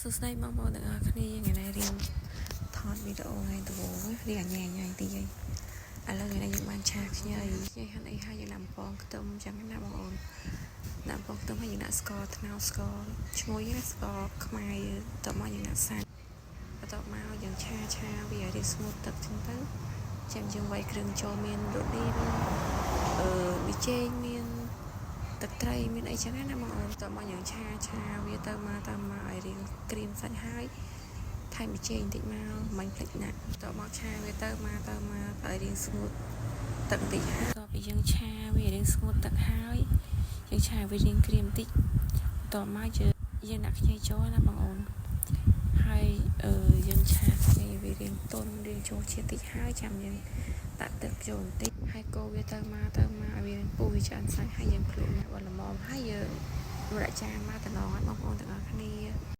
សួស្តីបងប្អូនទាំងអស់គ្នាថ្ងៃនេះរៀនថតវីដេអូថ្ងៃដំបូងរៀនអញ្ញាញ៉ៃតិចហីឥឡូវថ្ងៃនេះយើងបានឆាខ្ញីខ្ញីហាន់អីហើយយើងដាក់បំពងខ្ទឹមចឹងណាបងប្អូនដាក់បំពងខ្ទឹមហើយយើងដាក់ស្ករត្នោតស្ករឈ្ងុយណាស្ករខ្មែរយើងតមកយើងដាក់សាច់បន្ទាប់មកយើងឆាឆាវាឲ្យរៀងស្ងួតទឹកចឹងទៅចាំយើងវាយគ្រឿងចូលមានរ៉ូឌីមានប៊ីចេងមានទឹកត្រីមានអីចឹងណាបងប្អូនតមកយើងឆាឆាវាទៅមកទៅមកឲ្យរៀងក្រៀមសាច់ហើយថែមប៊ីចេងបន្តិចមកមិនភ្លេចណាក់តមកឆាវាទៅមកទៅមកឲ្យរៀងស្ងួតទឹកបន្តិចហើយតពីយើងឆាវារៀងស្ងួតទឹកហើយយើងឆាវារៀងក្រៀមបន្តិចតមកយើងយើងដាក់ខ្ញីចូលណាបងប្អូនហើយអឺយើងឆាខ្ញីវារៀងទន់រៀងចូលជាតិតិចហើយចាំយើងដាក់ទឹកចូលបន្តិចហើយកូរវាទៅមកទៅមកឲ្យវាពុះវាឆ្អិនសាច់ហើយយើងភ្លក់មកល្មមហើយយើងដាក់ចានមកតំណងឲ្យបងប្អូនទាំងអស់គ្នា។